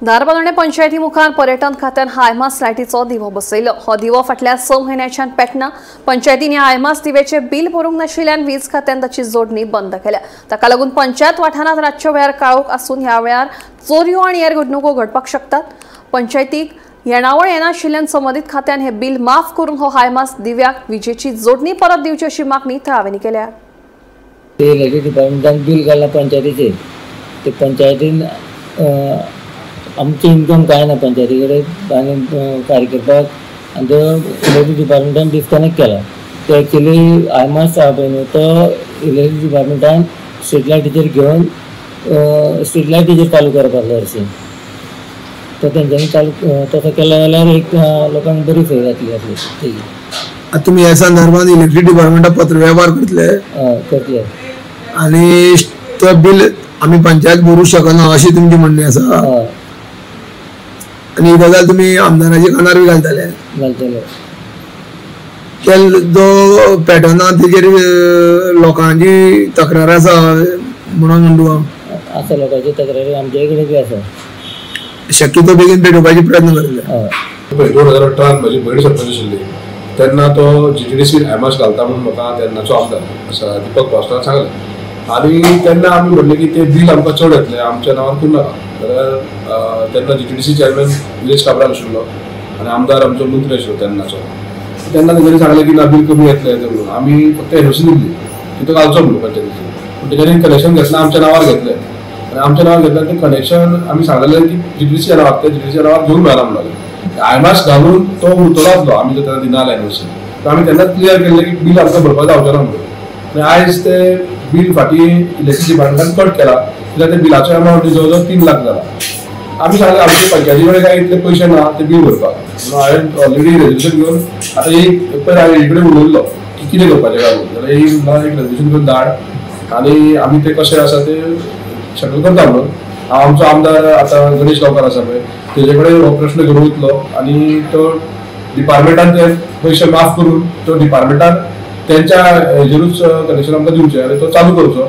धारबांदोडें पंचायती मुखार पर्यटन खात्यान हायमास लायटीचो दिवो बसयलो। हो दिवो फाटल्या 6 म्हयन्याच्यान पेटना। पंचायतीन ह्या हायमास दिव्याचें बिल भरूंक नाशिल्ल्यान वीज खात्यान ताची जोडणी बंद केल्या। ताका लागून पंचायत वाठारांत रातच्या वेळार काळोख आसून ह्या वेळार चोरयो आनी हेर घडणुको घडपाक शकतात। पंचायतीक येणावळ येनाशिल्ल्यान संबंदीत खात्यान हे बिल माफ करून हो हायमास दिव्याक विजेची जोडणी परत दिवची अशी मागणी थळाव्यांनी केल्या। ते इलेक्ट्रिक डिपार्टमेंटान बिल काडलां पंचायतीचेर, ते पंचायतीन आमचें इनकम कांय ना पंचायती कडेन आनी फारीक करपाक, आनी तो इलेक्ट्रिक डिपार्टमेंटान डिस्कनेक्ट केला। तो एक्चुली हायमास आहा पळय न्हू, तो इलेक्ट्रिक डिपार्टमेंटान स्ट्रीट लायटीचेर घेवन स्ट्रीट लायटीचेर चालू करपाक जाय हरशीं। तो तेंच्यांनी चालू तसो केलो जाल्यार एक लोकांक बरी सोय जातली आसली तेजी। आतां तुमी ह्या संदर्भात इलेक्ट्रिक डिपार्टमेंटाक पत्र वेव्हार करतले? हय, करतले। आनी तो बिल आमी पंचायत भरूंक शकना अशी तुमची म्हणणी आसा? हय। आनी ही गजाल तुमी आमदाराच्या कानार बी घालतले? घालतले। ते जो पॅटर्न आहा तेजेर लोकांची तक्रार आसा म्हणून म्हणटा तुका? आसा, लोकांची तक्रारी आमचे कडेन बी आसा। शक्यतो बेगीन पेटोवपाचे प्रयत्न करतले। हय। 2018 म्हजी भयण सरपंच आशिल्ली तेन्ना तो GTDC हायमास घालता म्हणून म्हाका तेन्नाचो आमदार आसा दीपक गावस्कारान सांगलें, आनी तेन्ना आमी म्हणलें की तें बील आमकां चड येतलें, आमच्या नांवार करूं नाका। जाल्यार तेन्ना GTDC chairman Nilesh Cabral आशिल्लो आनी आमदार आमचो मंत्री आशिल्लो तेन्नाचो। तेन्ना तेंच्यांनी सांगलें की ना बील कमी येतलें तें म्हणून आमी फक्त एनओसी दिल्ली की तो घालचो म्हणून पंचायतीचेर, पूण तेंच्यांनी कनेक्शन घेतना आमच्या नांवार घेतलें आनी आमच्या नांवार घेतल्यान तें कनेक्शन आमी सांगलेलें की GTDC नांवार, तें GTDC नांवार घेवंक मेळना म्हणून लागलें। हायमास घालून तो उरतलो आसलो, आमी जर तेन्ना दिना एनओसी, तर आमी तेन्नाच क्लियर केल्लें की बील आमकां भरपाक जावचें ना म्हणून। आनी आयज तें बील फाटीं इलेक्ट्रिक डिपार्टमेंटान कट केला, कित्याक ते बिलाचो अमावंट जवळ जवळ 3 लाख जाला। आमी सांगलें आमचे पंचायती कडेन कांय इतले पयशे ना ते बील भरपाक, म्हणून हांवें ऑलरेडी रेजोल्युशन घेवन आतां एक पयर हांवें कडेन उलयल्लो की कितें करपाचें काय म्हणून, जाल्यार एक एक रेजोल्युशन घेवन धाड आनी आमी तें कशें आसा तें सेटल करता म्हणून। हांव आमचो आमदार आतां गणेश गांवकार आसा पळय, तेजे कडेन हो प्रश्न घेवन वयतलो आनी तो डिपार्टमेंटान ते पयशे माफ करून तो डिपार्टमेंटान तेंच्या हेजेरूच कनेक्शन आमकां दिवचें आनी तो चालू करचो।